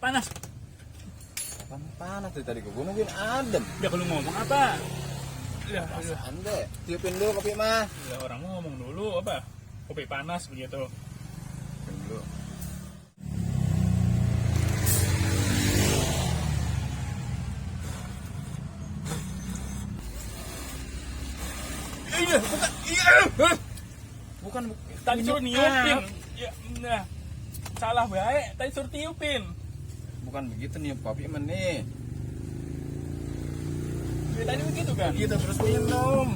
Panas. Panas dari tadi gue nungguin adem. Ya kalau ngomong apa? Ya, Perasaan deh. Tiupin dulu kopi mah. ya orang ngomong dulu apa? Kopi panas begitu. Tiupin dulu. Iya, bukan. Iya. Bukan. Tadi suruh niupin. Ya, nah. Salah baik. Tadi suruh tiupin. Bukan begitu niup kopi mah nih. Ya, tadi begitu kan? Begitu terus minum.